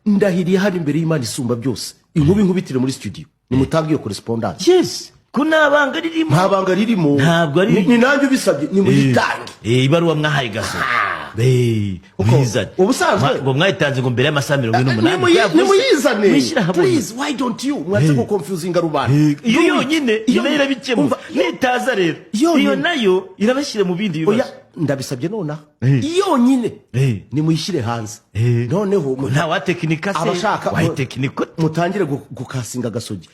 Ndahiriye hano imbere y'Imana isumba byose, inkuba inkubitire muri studio, nimutange iyo correspondance. Yes, ko nta banga ririmo. Nta banga ririmo. Ntabwo ari- Ni nanjye ubisabye, nimuyitange. Ibaruwa mwahaye Gasogi. Kuko Muyizane. ubusanzwe- Ngo mwayitanze ngo mbere y'amasaha 48. Nimuyizane. Muyishyire ahabona. Please, why don't you mwatse guconfusinga rubanda? Iyo yonyine Iyo- iyo nayo irabikemura. Umva, Nitaza rero, Yonyine. iyo nayo irabashyira mu bindi Oya, bibazo. ndabisabye nonaha, yonyine nimuyishyire hanze. Noneho Nta watekinika se? Abashaka Wayitekinika ute? mutangire gukasinga Gasogi.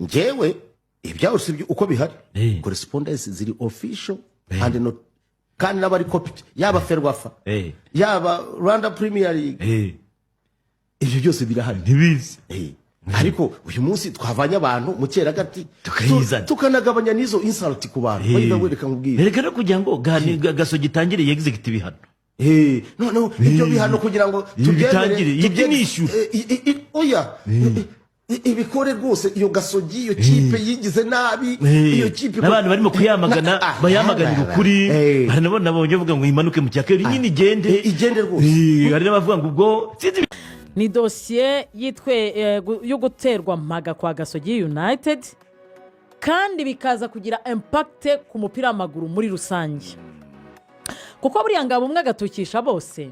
Njyewe ibyawe si uko bihari. Correspondence ziri official and not, kandi n'abari copied, yaba FERWAFA, yaba Rwanda Premier League, ibyo byose birahari. Ntibizi. Ariko uyu munsi twavanye abantu mu cyeragati, Tukayizana. tukanagabanya n'izo insult ku bantu. Wenda wereka nkubwire. Reka no kugira ngo Gasogi itangire yexecute ibihano. Noneho ibyo bihano kugira ngo Ibi tubyemere, bitangire, ibyo nishyura. Oya, ibikore rwose. Iyo Gasogi, iyo kipe yigize nabi, iyo kipe N'abantu barimo kuyamagana, bayamaganira ukuri. Hari nabo nabonye bavuga ngo imanuke mu cya kabiri nyine, igende. Igende rwose. Hari n'abavuga ngo ubwo sinzi. Ni dosiye yitwe yo guterwa mpaga kwa Gasogi United, kandi bikaza kugira impact ku mupira w'amaguru muri rusange, kuko buriya ngabo umwe agatukisha bose.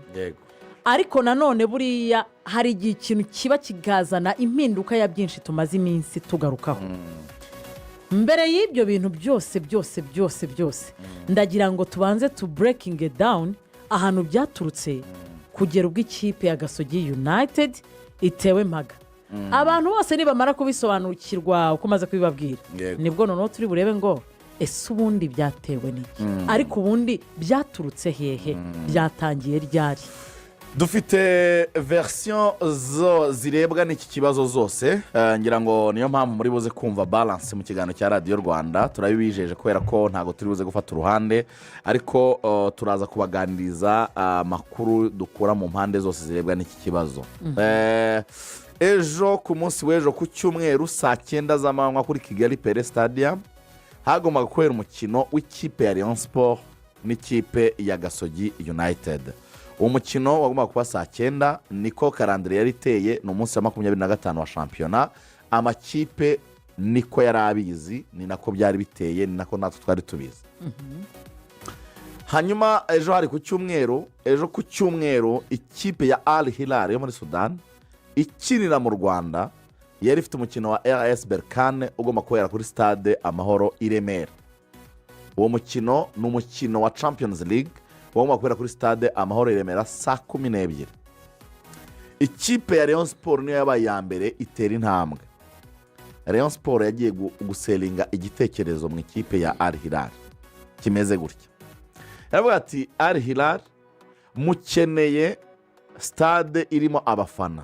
Ariko nanone buriya hari igihe ikintu kiba kikazana impinduka ya byinshi tumaze iminsi tugarukaho. Mbere y'ibyo bintu byose byose byose byose, ndagira ngo tubanze tu breakinge down ahantu byaturutse kugera ubwo ikipe ya Gasogi United itewe mpaga. Abantu bose nibamara kubisobanukirwa uko umaze kubibabwira, nibwo noneho turi burebe ngo ese ubundi byatewe n'iki, ariko ubundi byaturutse hehe, byatangiye ryari? Dufite version zo zirebwa n'iki kibazo zose. Ngira ngo niyo mpamvu muri buze kumva balance mu kiganiro cya Radiyo Rwanda. Turabibijeje kubera ko ntabwo turi buze gufata uruhande, ariko turaza kubaganiriza amakuru dukura mu mpande zose zirebwa n'iki kibazo. Ejo ku munsi w'ejo ku cyumweru saa 9 z'amanywa kuri Kigali Pele Stadium hagombaga kubera umukino w'ikipe ya Rayon Sports n'ikipe ya Gasogi United. Uwo mukino wagombaga kuba saa 9, niko calendrier yari iteye. Ni umunsi wa 25 wa shampiyona. Amakipe niko yari abizi, ni nako byari biteye, ni nako natwe twari tubizi. Hanyuma ejo hari ku cyumweru. Ejo ku cyumweru ikipe ya Al Hilal yo muri Sudani ikinira mu Rwanda yari ifite umukino wa RS Berkane ugomba kubera kuri Stade Amahoro i Remera. Uwo mukino ni umukino wa Champions League wagomba kubera kuri Stade Amahoro i Remera saa 12. Ikipe ya Rayon Sports niyo yabaye iya mbere itera intambwe. Rayon Sports yagiye gusellinga igitekerezo mu ikipe ya Al Hilal kimeze gutya. Yaravuga ati: "Al Hilal, mukeneye stade irimo abafana,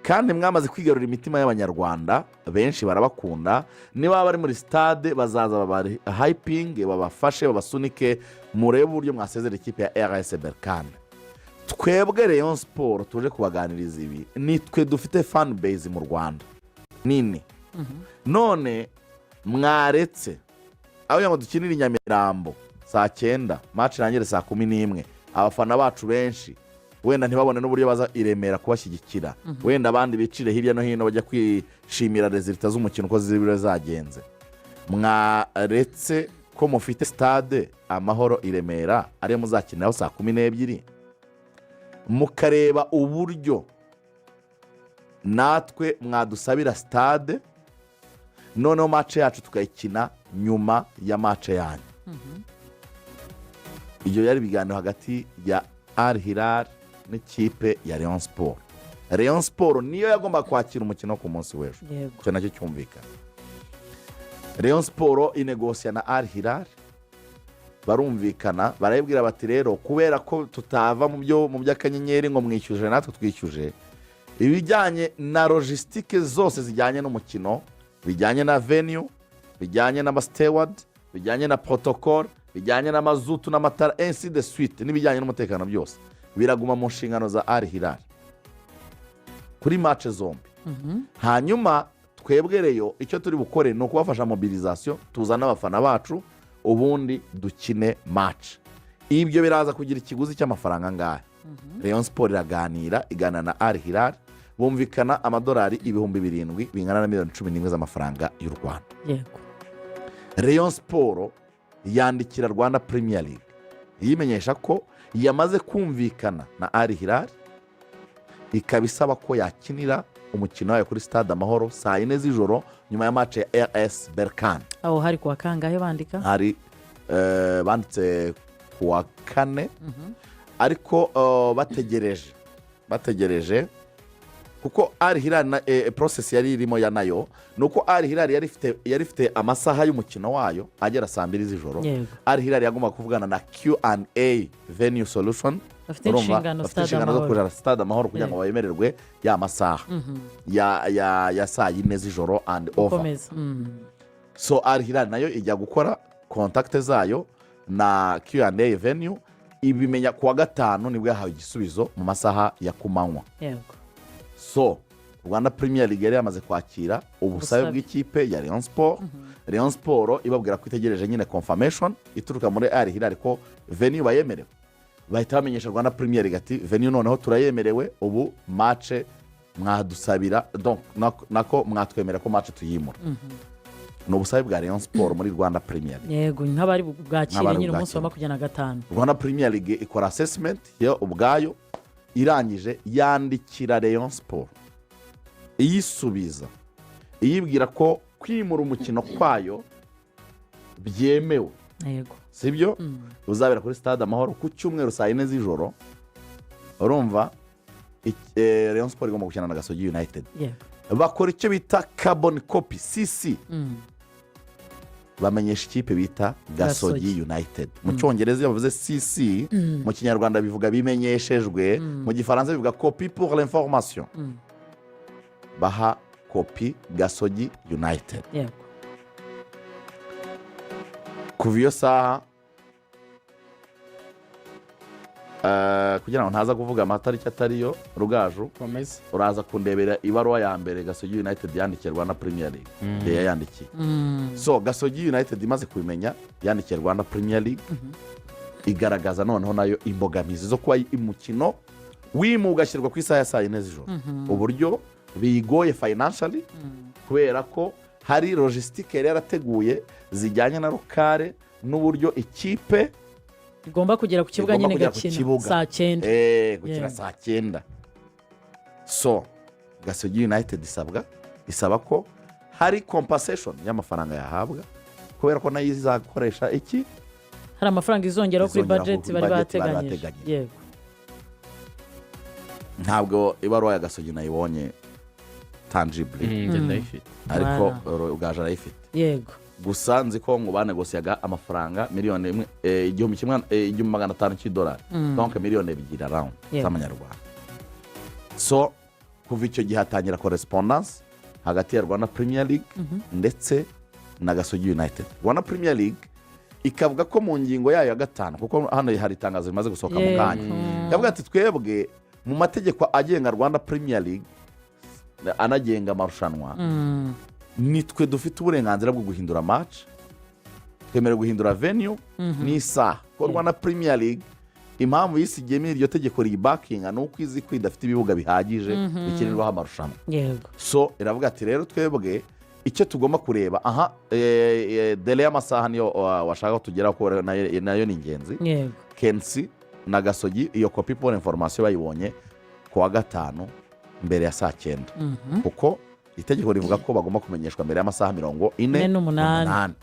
kandi mwamaze kwigarurira imitima y'Abanyarwanda benshi, barabakunda. Niba bari muri stade bazaza babahypinge, babafashe, babasunike, murebe uburyo mwasezera ikipe ya RS Berkane. Twebwe Rayon Sports tuje kubaganiriza ibi, nitwe dufite fan base mu Rwanda nini. None mwaretse aho kugira ngo dukinire i Nyamirambo saa 9, match irangire saa 11, abafana bacu benshi wenda ntibabone n'uburyo baza i Remera kubashyigikira, wenda abandi bicire hirya no hino bajya kwishimira résultat z'umukino uko ziba zagenze. Mwaretse ko mufite Stade Amahoro i Remera ariyo muzakiniraho saa 12, mukareba uburyo natwe mwadusabira stade, noneho match yacu tukayikina nyuma ya match yanyu." Ibyo byari ibiganiro hagati ya Al Hilal n'ikipe ya Rayon Sports. Rayon Sports niyo yagomba kwakira umukino ku munsi w'ejo. Icyo nacyo cyumvikana. Rayon Sports inegosiya na Al Hilal, barumvikana, barayibwira bati: "Rero kubera ko tutava mu byo mu by'akanyenyeri ngo mwishyuje natwe twishyuje, ibijyanye na logistique zose zijyanye n'umukino, bijyanye na venue, bijyanye n'amasteward, bijyanye na protocole, bijyanye n'amazutu n'amatara, ainsi de suite, n'ibijyanye n'umutekano, byose biraguma mu nshingano za Al Hilal kuri match zombi. Hanyuma twebwe Rayon icyo turi bukore ni ukubafasha mobilisation, tuzane abafana bacu, ubundi dukine match. Ibyo biraza kugira ikiguzi cy'amafaranga angahe?" Rayon Sports iraganira, iganira na Al Hilal. Bumvikana amadolari 7,000, bingana na miliyoni 11 z'amafaranga y'u Rwanda. Rayon Sports yandikira Rwanda Premier League yimenyesha ko yamaze kumvikana na Al Hilal, ikaba isaba ko yakinira umukino wayo kuri Stade Amahoro saa 4 z'ijoro nyuma ya match ya RS Berkane. Aho hari kuwa kangahe bandika? Hari banditse ku wa kane, ariko bategereje kuko Al Hilal na process yari irimo ya nayo ni uko Al Hilal yari ifite amasaha y'umukino wayo agera saa 2 z'ijoro. Al Hilal yagombaga kuvugana na Q&A Venue Solution. Bafite Urumva, inshingano bafite Stade inshingano zo Amahoro. kujana Stade Amahoro kugira ngo bemererwe ya masaha ya saa 4 z'ijoro and over. Gukomeza. So Al Hilal nayo ijya gukora contact zayo na Q&A Venue, ibimenya ku wa gatanu, nibwo yahawe igisubizo mu masaha ya kumanywa. So Rwanda Premier League yari yamaze kwakira ubusabe Ubusabe. bw'ikipe ya Rayon Sports. Rayon Sports ibabwira ko itegereje nyine confirmation ituruka muri Al Hilal ko venue bayemerewe. Bahita bamenyesha Rwanda Premier League ati: "Venue noneho turayemerewe, ubu match mwadusabira, donc nako mwatwemera ko match tuyimura." Ni ubusabe bwa Rayon Sports muri Rwanda Premier League. Yego, nk'abari bwakire Nk'abari nyine umunsi wa bwakire. 25. Rwanda Premier League ikora assessment yo ubwayo, irangije yandikira Rayon Sports iyisubiza, iyibwira ko kwimura umukino kwayo byemewe. Sibyo? Uzabera kuri Stade Amahoro ku cyumweru saa 4 z'ijoro. Urumva Rayon Sports igomba gukina na Gasogi United. Bakora icyo bita carbon copy, CC, bamenyesha ikipe bita Gasogi Gasogi. United. Mu Cyongereza iyo bavuze CC, mu Kinyarwanda bivuga bimenyeshejwe, mu Gifaransa bivuga copie pour l'information. Baha kopi Gasogi United. Kuva iyo saha, kugira ngo ntaza kuvuga amatariki atariyo, Rugaju, Komeza. uraza kundebera ibaruwa ya mbere Gasogi United yandikiye Rwanda Premier League, yayandikiye. So Gasogi United imaze kubimenya yandikiye Rwanda Premier League, igaragaza noneho nayo imbogamizi zo kuba umukino wimu ugashyirwa ku isaha ya saa 4 z'ijoro, uburyo bigoye financially, kubera ko hari logistique yari yarateguye zijyanye na local n'uburyo ikipe igomba kugera ku kibuga igomba nyine kugera ku igakina kibuga. saa 9. Gukina saa 9. So Gasogi United isaba ko hari compensation y'amafaranga yahabwa, kubera ko nayo izakoresha iki? Hari amafaranga izongeraho kuri Izongeraho budget kuri bari budget bari bateganyije. bateganyije. Ntabwo ibaruwa ya Gasogi nayibonye tangibly, Njye ndayifite. ariko Voilà. Rugaju arayifite. Gusa nzi ko ngo banegosiyaga amafaranga miliyoni 1, 1000, 1,500 cy'idolari, donc miliyoni 2 around z'amanyarwanda. So kuva icyo gihe hatangira correspondance hagati ya Rwanda Premier League ndetse na Gasogi United. Rwanda Premier League ikavuga ko mu ngingo yayo ya gatanu, kuko hano hari itangazo rimaze gusohoka mu kanya, ikavuga ati: "Twebwe mu mategeko agenga Rwanda Premier League, anagenga amarushanwa, nitwe dufite uburenganzira bwo guhindura match, twemerewe guhindura venue n'isaha." Ko Rwanda Premier League impamvu yisigiyemo iryo tegeko riyibakinga ni uko izi ko idafite ibibuga bihagije bikinirwaho amarushanwa. So iravuga ati: "Rero twebwe icyo tugomba kureba aha, délai y'amasaha niyo washaka ko tugeraho, kuko nayo ni ingenzi." KNC na Gasogi iyo copie pour information bayibonye ku wa gatanu mbere ya saa 9, kuko itegeko rivuga ko bagomba kumenyeshwa mbere y'amasaha 48. 48.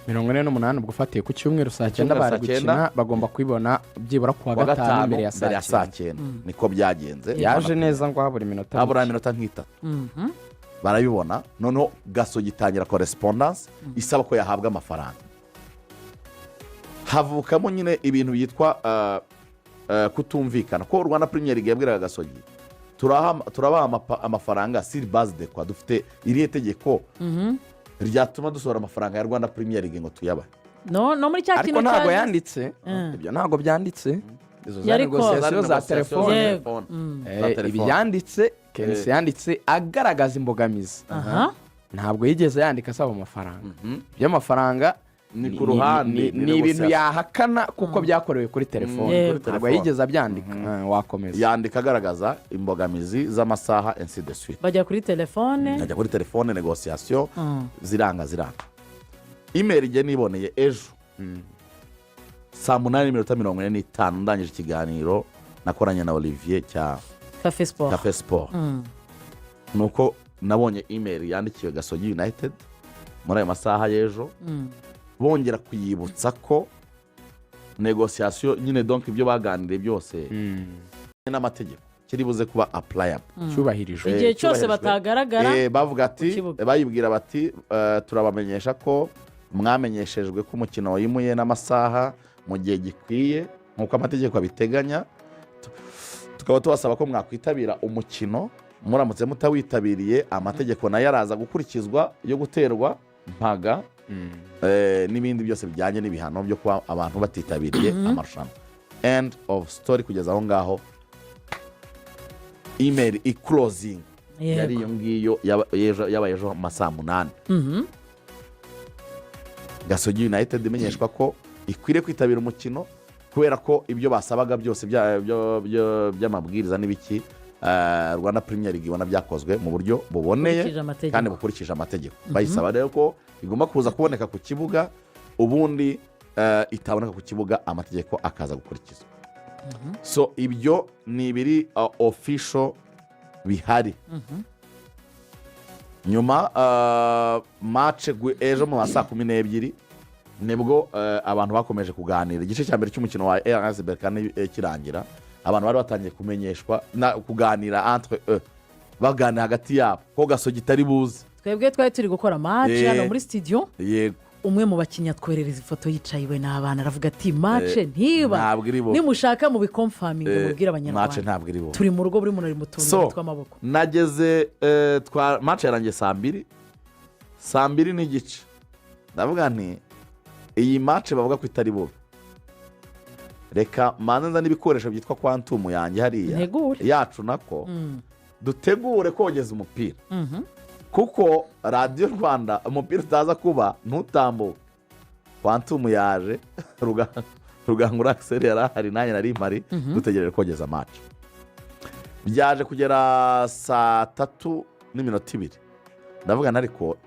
48, ubwo ufatiye ku cyumweru saa 9 Cyumweru bari saa 9. gukina, bagomba kubibona byibura ku wa Kuwa gatanu mbere ya mbere ya saa saa 9. 9. Niko byagenze. Yaje neza ngo habura iminota habura mike. iminota nk'itatu barabibona. Noneho Gasogi itangira correspondance isaba ko yahabwa amafaranga. Havukamo nyine ibintu byitwa kutumvikana, ko Rwanda Premier League yabwiraga Gasogi: "Turabaha amafaranga sur base de quoi? Dufite irihe tegeko ryatuma dusohora amafaranga ya Rwanda Premier League ngo tuyabahe?" No muri cya Ariko kintu ntabwo cya yanditse. Ibyo ntabwo byanditse. Izo za Yari négociation za telefone. Za telefone. Ibi yanditse, KNC yanditse agaragaza imbogamizi. Ntabwo yigeze yandika asaba amafaranga. Iby'amafaranga Ni ku ruhande, ni ni ibintu négociation. Yahakana kuko byakorewe kuri telefone. Yego. Ntabwo Telefone. yigeze abyandika. Wakomeza. Yandika agaragaza imbogamizi z'amasaha, ainsi de suite. Bajya kuri telefone. Ajya kuri telefone, négociation ziranga ziranga. Email igihe niboneye ejo saa 8:45, ndangije ikiganiro nakoranye na Olivier cya Cafe Sport. Cafe Sport, ni uko nabonye email yandikiwe Gasogi United muri ayo masaha y'ejo, bongera kuyibutsa ko négociation nyine, donc ibyo baganiriye byose n'amategeko kiri buze kuba applicable. Cyubahirijwe. Igihe cyose cyubahirijwe. batagaragara Bavuga ati ku kibuga. Bayibwira bati turabamenyesha ko mwamenyeshejwe ko umukino wimuye n'amasaha mu gihe gikwiye nk'uko amategeko abiteganya. Tukaba tubasaba ko mwakwitabira umukino. Muramutse mutawitabiriye, amategeko nayo araza gukurikizwa yo guterwa mpaga n'ibindi byose bijyanye n'ibihano byo kuba abantu batitabiriye amarushanwa." End of story. Kugeza aho ngaho email iclosing yari iyo ngiyo yabaye ejo mu ma saa 8. Gasogi United imenyeshwa ko ikwiriye kwitabira umukino kubera ko ibyo basabaga byose by'amabwiriza n'ibiki, Rwanda Premier League ibona byakozwe mu buryo buboneye Bukurikije amategeko. kandi bukurikije amategeko. Bayisaba rero ko igomba kuza kuboneka ku kibuga, ubundi itaboneka ku kibuga amategeko akaza gukurikizwa. So ibyo ni ibiri official bihari. Nyuma match ejo mu ma saa 12 nibwo abantu bakomeje kuganira. Igice cya mbere cy'umukino wa RS Berkane kirangira, abantu bari batangiye kumenyeshwa na kuganira entre eux, baganira hagati yabo ko Gasogi itari buze. Twebwe twari turi gukora match hano muri studio. Umwe mu bakinnyi atwoherereza ifoto yicaye iwe n'abana, aravuga ati: "Match ntiba." Ntabwo iri bube. Nimushaka mubiconfirminge, mubwire Match Abanyarwanda. ntabwo iri bube. Turi mu rugo, buri muntu ari mu tuntu So tw'amaboko. nageze twa match yarangiye saa 2, saa 2:30, ndavuga nti: "Iyi match bavuga ko itari bube, reka manze nzane ibikoresho byitwa Quantum yanjye hariya Ntegure. yacu, nako dutegure kogeza umupira, kuko Radiyo Rwanda umupira utaza kuba ntutambuke." Quantum yaje, Rugangura Akiseri yari ahari, nanjye nari mpari, dutegereje kogeza match. Byaje kugera saa 3:02, ndavuga nti: "Ariko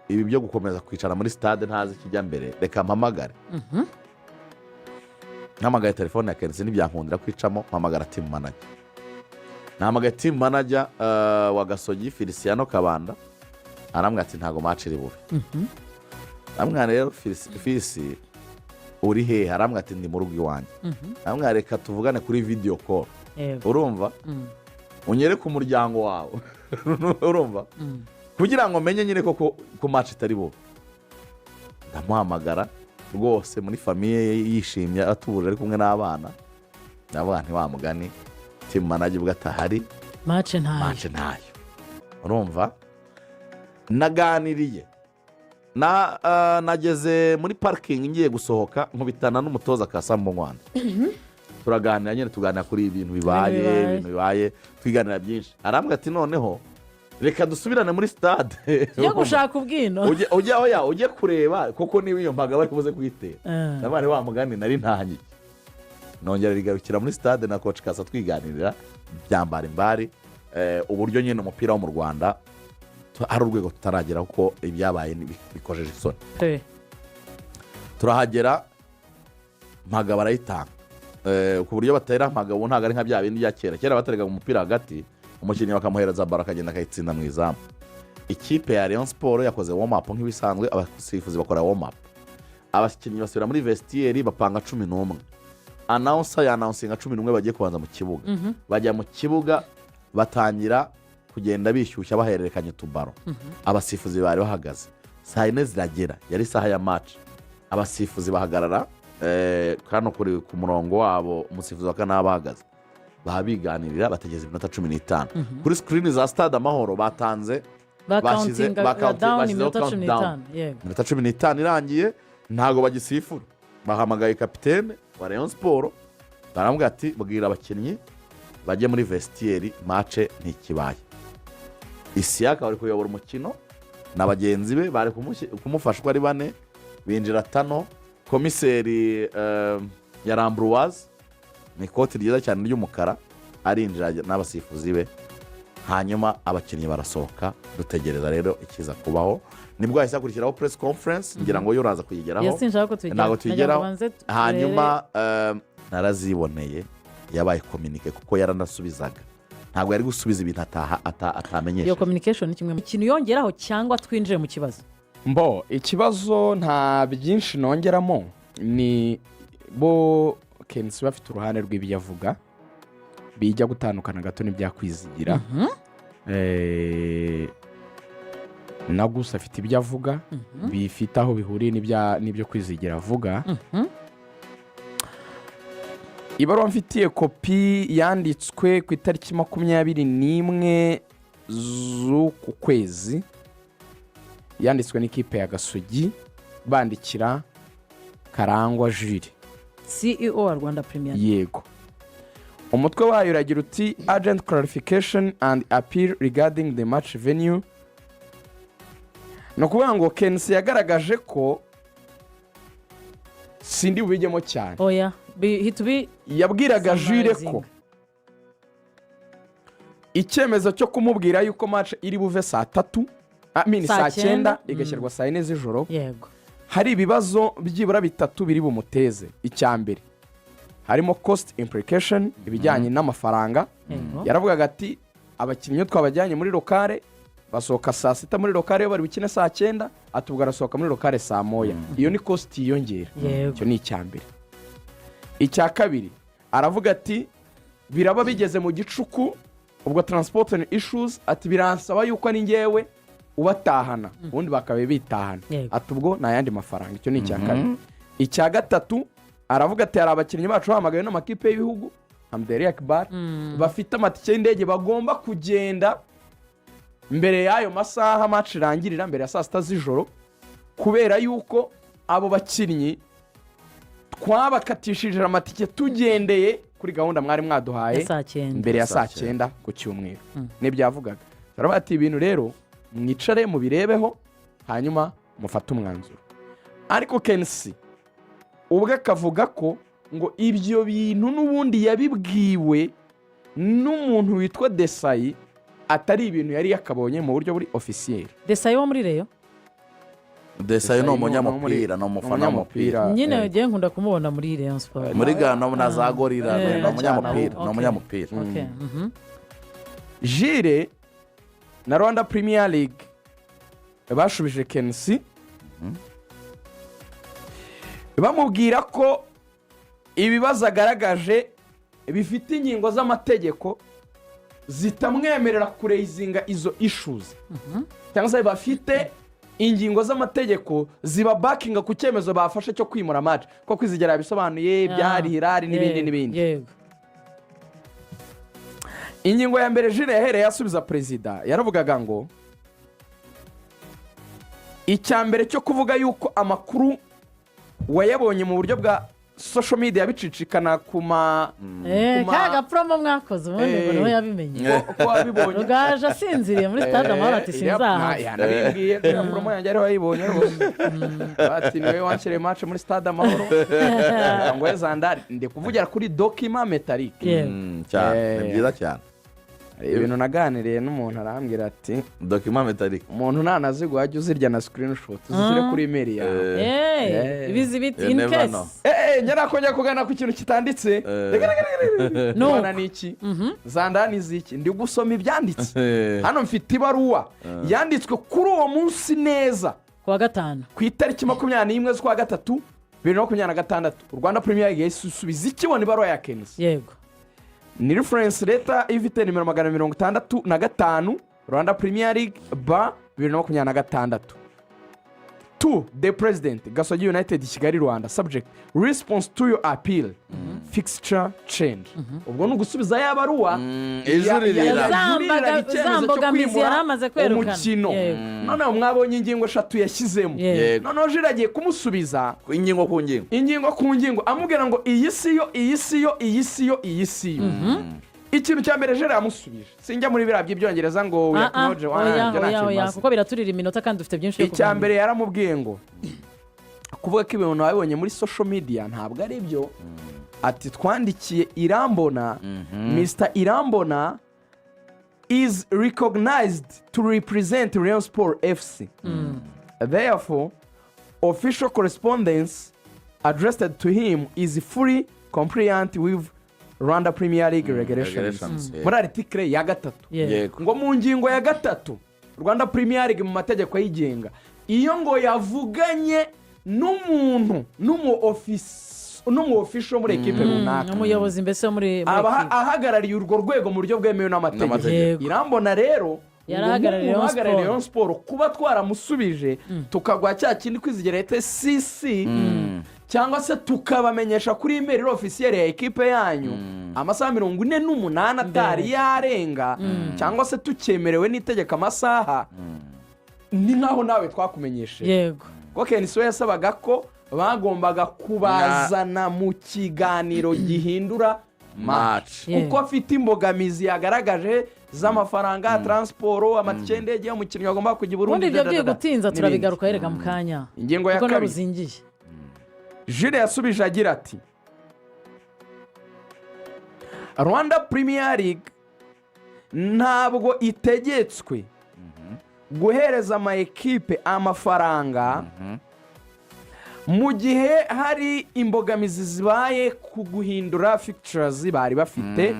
ibi byo gukomeza kwicara muri stade ntazi ikijya mbere, reka mpamagare." Mpamagaye telefone ya KNC ntibyankundira kwicamo, mpamagara team manager. Nahamagaye team manager wa Gasogi, Feliciano Kabanda, arambwira ati: "Ntabwo match iri bube." Ndamubwira: "Rero Fisi, uri hehe?" Arambwira ati: "Ndi mu rugo iwanjye." Ndamubwira: "Reka tuvugane kuri video call." Urumva, unyereke umuryango wawe, urumva, kugira ngo menye nyine koko ko match itari bube. Ndamuhamagara rwose muri famille ye, yishimye, atuje, ari kumwe n'abana. Ndavuga nti: "Wa mugani team manager ubwo atahari, Match ntayo." Match ntayo. Urumva, naganiriye na nageze muri parking ngiye gusohoka, nkubitana n'umutoza Cassa Mbungo, turaganira nyine, tuganira kuri ibintu bibaye. Ibintu bibaye. Ibintu bibaye, twiganira byinshi. Arambwira ati: "Noneho reka dusubirane muri stade Yo gushaka ubwino. Ujye oya, ujye kureba koko niba iyo mpaga bari buze kuyitera." Ndavuga nti: "Wa mugani nari ntangiye." Nongera rigarukira muri stade na coach Cassa, twiganirira byambara imbari, uburyo nyine umupira wo mu Rwanda hari urwego tutaragera, kuko ibyabaye bikojeje isoni. Pe. Turahagera, mpaga barayitanga. Ku buryo batera mpaga ubu ntabwo ari nka bya bindi bya kera. Kera bateraga umupira hagati, umukinnyi bakamuhereza ballon akagenda akayitsinda mu izamu. Ikipe ya Rayon Sport yakoze warm up nk'ibisanzwe, abasifuzi bakora warm up, abakinnyi basubira muri vestiaire, bapanga 11, announcer yannouncinga 11 bagiye kubanza mu kibuga. Bajya mu kibuga, batangira kugenda bishyushya, bahererekanya utuballon. Abasifuzi bari bahagaze. Saa 4 ziragera, yari isaha ya match. Abasifuzi bahagarara hano ku murongo wabo, umusifuzi wa kane aba ahagaze, baba biganirira, bategereza iminota 15. Kuri screen za Stade Amahoro batanze Bacountinga down. Bashyizeho Iminota cumi countdown. n'itanu, yego. Iminota 15 irangiye, ntabwo bagisifura. Bahamagaye kapitene wa Rayon Sport, baramubwira ati: "Bwira abakinnyi bajye muri vestiaire, match ntikibaye." Isiyaka bari kuyobora umukino na bagenzi be bari kumufasha uko ari bane. Binjira tano. Komiseri ya Rambruwazi, ni ikoti ryiza cyane ry'umukara, arinjira n'abasifuzi be, hanyuma abakinnyi barasohoka. Dutegereza rero ikiza kubaho. Nibwo hahise hakurikiraho press conference, ngira ngo yo uraza kuyigeraho. Iyo sinshaka ko tuyigeraho. Ntabwo tuyigeraho. Nagira ngo banze turebe. Hanyuma naraziboneye, yabaye communiqué kuko yaranasubizaga, ntabwo yari gusubiza ibintu Iyo atamenyesheje. Communication ni kimwe mu kintu yongeraho cyangwa twinjire mu kibazo. Mbo ikibazo nta byinshi nongeramo, ni bo KNC bafite uruhande rw'ibyo avuga bijya gutandukana gato n'ibyakwizigira. Na gusa afite ibyo avuga bifite aho bihuriye n'ibyo Kwizigira avuga. Ibaruwa mfitiye kopi yanditswe ku itariki 21 z'uku kwezi, yanditswe n'ikipe ya Gasogi bandikira Karangwa Jules, CEO wa Rwanda Premier. Yego. Umutwe wayo uragira uti "Urgent clarification and appeal regarding the match venue". Ni ukuvuga ngo KNC yagaragaje ko, sindi bubijyemo cyane, Oya, hita ubi yabwiraga Jules ko summarizing. Icyemezo cyo kumubwira yuko match iri buve saa 3, I mean, saa saa 9, 9, igashyirwa saa 4 z'ijoro, hari ibibazo byibura bitatu biri bumuteze. Icya mbere harimo cost implication, ibijyanye n'amafaranga. Yaravugaga ati abakinnyi iyo twabajyanye muri local basohoka saa 6 muri local, iyo bari bukine saa 9, ati ubwo arasohoka muri local saa 1, iyo ni cost yiyongera. Icyo ni icya mbere. Icya kabiri aravuga ati biraba bigeze mu gicuku, ubwo transport and issues, ati biransaba yuko ari ngewe ubatahana, ubundi bakaba bitahana. Ati ubwo ni ayandi mafaranga. Icyo ni icya kabiri. Icya gatatu aravuga ati hari abakinnyi bacu bahamagawe n'amakipe y'ibihugu, Hamderi Akbar, bafite amatike y'indege, bagomba kugenda mbere y'ayo masaha match irangirira, mbere ya saa 6 z'ijoro, kubera yuko abo bakinnyi twabakatishije amatike tugendeye kuri gahunda mwari mwaduhaye Ya saa 9. mbere ya Saa saa 9 ku cyumweru. Nibyo yavugaga. Baravuga ati ibintu rero mwicare mubirebeho, hanyuma mufate umwanzuro. Ariko KNC ubwo akavuga ko ngo ibyo bintu n'ubundi yabibwiwe n'umuntu witwa Desayi, atari ibintu yari yakabonye mu buryo buri officiel. Desayi wo muri Rayon? Desayi ni umunyamupira, ni umufana w'umupira. Nyine ngiye nkunda kumubona muri Rayon Sports. Muri Ghana na za Gorilla. Ni umunyamupira, ni umunyamupira. Jules na Rwanda Premier League bashubije KNC bamubwira ko ibibazo agaragaje bifite ingingo z'amategeko zitamwemerera kuraisinga izo issues, cyangwa se bafite ingingo z'amategeko ziba backinga ku cyemezo bafashe cyo kwimura match, kuko Kwizigera yabisobanuye byari hirari n'ibindi n'ibindi. Ingingo ya mbere Jules yahereye asubiza perezida, yaravugaga ngo icya mbere cyo kuvuga yuko amakuru wayabonye mu buryo bwa social media bicicikana ku ma Ka gapromo mwakoze ubundi ngo niho yabimenye. Ko wabibonye. Rugaju asinziriye muri Stade Amahoro ati sinzahava. Yanabibwiye ko promo yanjye ariho yayibonye rwose, ati niwe wanshyiriye match muri Stade Amahoro ngo zandari. Ndi kuvugira kuri document métallique. Cyane, ni byiza cyane. Hari ibintu naganiriye n'umuntu arambwira ati Document métallique. Umuntu ntanaziguha jya uzirya na screenshot, uzishyire kuri email yawe. Ibizi biti You in never case. know. Njye nakongera kugana ku kintu kitanditse. Reka, reka, reka, reka. Nuko. Ubona ni iki zandani ziki? Ndi gusoma ibyanditse hano, mfite ibaruwa yanditswe kuri uwo munsi neza, ku wa gatanu, ku itariki 21 z'ukwa gatatu 2026. Rwanda Premier League yahise isubiza ikibona ibaruwa ya KNC. Ni reference letter ifite nimero 165, Rwanda Premier League ba 2026, to the president, Gasogi United, Kigali, Rwanda. Subject: response to your appeal, fixture change. Ubwo ni ugusubiza ya baruwa Ijuririra. yajuririraga icyemezo Za cyo mbogamizi kwimura yari amaze kwerukana. umukino. Noneho mwabonye ingingo eshatu yashyizemo. Noneho Jules agiye kumusubiza ingingo ku ngingo. Ingingo ku ngingo, amubwira ngo iyi si yo, iyi si yo, iyi si yo, iyi si yo. Ikintu cya mbere Jules yamusubije, sinjya muri biriya by'ibyongereza ngo Ah, ah, acknowledge, oya, ibyo oya, ntacyo oya, bimaze. kuko biraturira iminota kandi dufite byinshi byo Icya kuganira. mbere yaramubwiye ngo Kuvuga ko ibintu wabibonye muri social media ntabwo ari byo. Ati twandikiye Irambona, Mr Irambona is recognized to represent Rayon Sport FC, therefore official correspondence addressed to him is fully compliant with Rwanda Premier League regulations. Regulations, yeah. Muri article ya 3, ngo mu ngingo ya 3, Rwanda Premier League mu mategeko ayigenga, iyo ngo yavuganye n'umuntu n'umu official muri ekipe runaka, umuyobozi mbese wo muri aba ekipe. ahagarariye urwo rwego mu buryo bwemewe n'amategeko. N'amategeko. Irambona rero ngo Yarahagarariye nk'umuntu Rayon uhagarariye Sport. Rayon Sport, kuba twaramusubije tukagwa cya kindi kwizigira leta cc cyangwa se tukabamenyesha kuri email officielle ya ekipe yanyu amasaha 48 atari yarenga, cyangwa se tucyemerewe n'itegeko amasaha, ni nkaho nawe twakumenyesheje. Kuko KNC we yasabaga ko bagombaga kubazana mu kiganiro gihindura match. Kuko afite imbogamizi yagaragaje z'amafaranga, transport, amatike y'indege y'umukinnyi agomba kujya i Burundi, Ubundi ibyo da, da, da, da, byigutinza n'ibindi. Turabigaruka yereka mu kanya. Ingingo ya kuko kabiri. ruzingiye. Jules yasubije agira ati Rwanda Premier League ntabwo itegetswe guhereza ama ekipe amafaranga mu gihe hari imbogamizi zibaye ku guhindura fixtures bari bafite.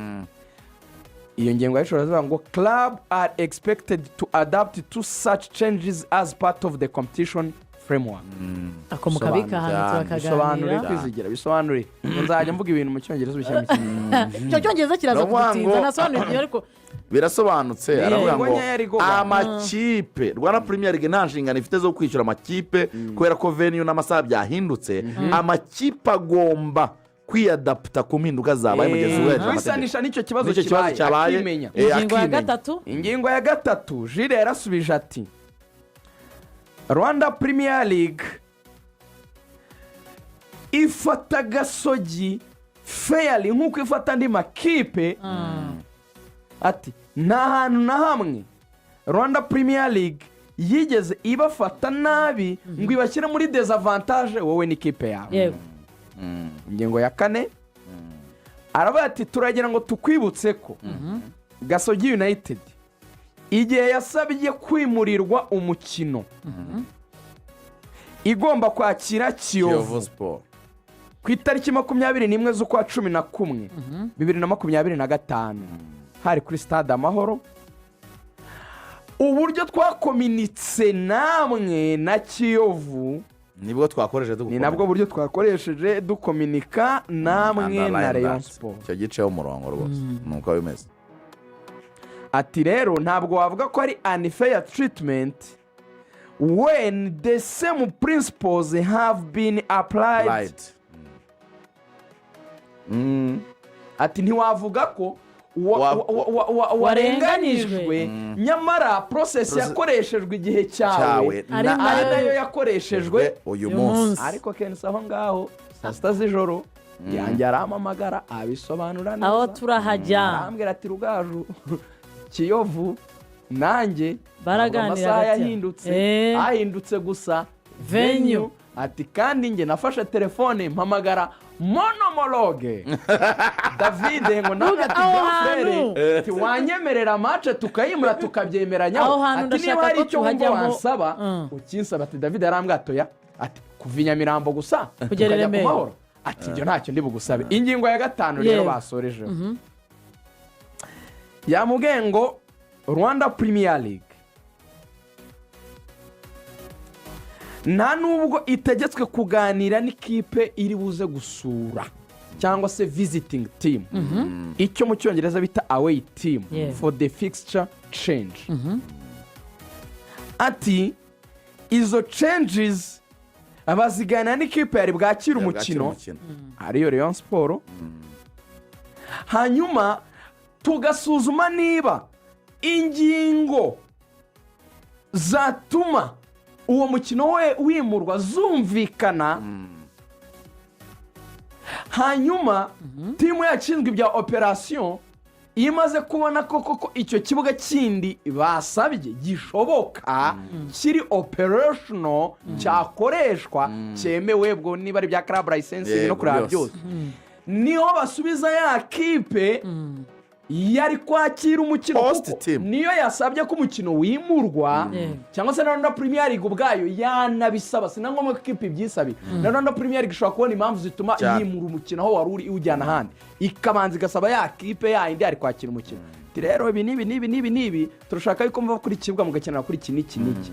Iyo ngingo y'ishobora zivuga ngo club are expected to adapt to such changes as part of the competition framework. Ako mukabika ahantu. Cyane. Bisobanure. Turakaganira. Kwizigira, bisobanure. Nzajya mvuga ibintu mu Cyongereza ubishyira mu Kinyarwanda. Icyo Cyongereza kiraza Ni ukuvuga kudutinza. Nasobanura ibyo ariko. Birasobanutse, aravuga Ngo ngo nkeya rigoga. amakipe, Rwanda Premier League nta nshingano ifite zo kwishyura amakipe kubera ko venue n'amasaha byahindutse. Amakipe agomba kwiyadaputa ku mpinduka zabaye mu gihe zubahirije amategeko. Kwisanisha n'icyo kibazo N'icyo kibazo kibaye, cyabaye. akimenya. Ingingo ya Akimenya. gatatu. Ingingo ya 3, Jules yarasubije ati Rwanda Premier League ifata Gasogi fairly nk'uko ifata andi makipe. Ati nta hantu na hamwe Rwanda Premier League yigeze ibafata nabi ngo ibashyire muri désavantage wowe n'ikipe yawe. Ingingo ya 4, aravuga ati turagira ngo tukwibutse ko Gasogi United igihe yasabye kwimurirwa umukino igomba kwakira Kiyovu Kiyovu Sport ku itariki 21 z'ukwa 11 2025, hari kuri Stade Amahoro, uburyo twakominitse namwe na Kiyovu nibwo twakoresheje. Ni nabwo buryo twakoresheje dukominika namwe na Rayon Sport. Icyo giceho umurongo rwose, ni uko bimeze. Ati rero ntabwo wavuga ko ari unfair treatment when the same principles have been applied. Ati ntiwavuga ko Warenganijwe. warenganijwe nyamara process yakoreshejwe igihe cyawe cyawe ari ari nayo yakoreshejwe uyu uyu munsi. Munsi. Ariko kenshi aho ngaho saa 6 z'ijoro yanjye arampamagara abisobanura neza. Aho turahajya. Arambwira ati Rugaju, Kiyovu nanjye Baraganira ntabwo amasaha bati, yahindutse, ahindutse gusa venue. Venue. Ati kandi njye nafashe telefone mpamagara monomologe Davide ngo nawe ati Aho gafere hantu. ati wanyemerera match tukayimura tukabyemeranyaho. Aho hantu Ati niba ndashaka hari ko icyo wumva tuhajyamo. wansaba ukinsaba. Ati David yarambwatoya ati kuva i Nyamirambo gusa Kugera i tukajya ku Remera. Mahoro, ati ibyo ntacyo ndi bugusabe. Ingingo ya 5 rero basorejeho, yamubwiye ngo Rwanda Premier League nta nubwo itegetswe kuganira n'ikipe iri buze gusura cyangwa se visiting team, icyo mu Cyongereza bita away team, for the fixture change. Ati izo changes baziganira n'ikipe yari bwakire umukino, ariyo Rayon Sport, hanyuma tugasuzuma niba ingingo zatuma uwo mukino we wimurwa zumvikana, hanyuma team yacu ishinzwe ibya operation Iyo imaze kubona ko koko icyo kibuga kindi basabye gishoboka, kiri operational, cyakoreshwa, cyemewe, ubwo niba ari ibya club license no kureba byose. Byose niho basubiza ya kipe yari kwakira umukino, Host kuko team. niyo yasabye ko umukino wimurwa, cyangwa se na Rwanda Premier League ubwayo yanabisaba. Si na ngombwa ko ikipe ibyisabira, na Rwanda Premier League ishobora kubona impamvu zituma yimura umukino aho wari uri iwujyana ahandi, ikabanza igasaba ya kipe yayindi yari kwakira umukino. Ati rero ibi n'ibi n'ibi n'ibi n'ibi, turashaka yuko muva kuri iki kibuga mugakenera kuri iki n'iki n'iki.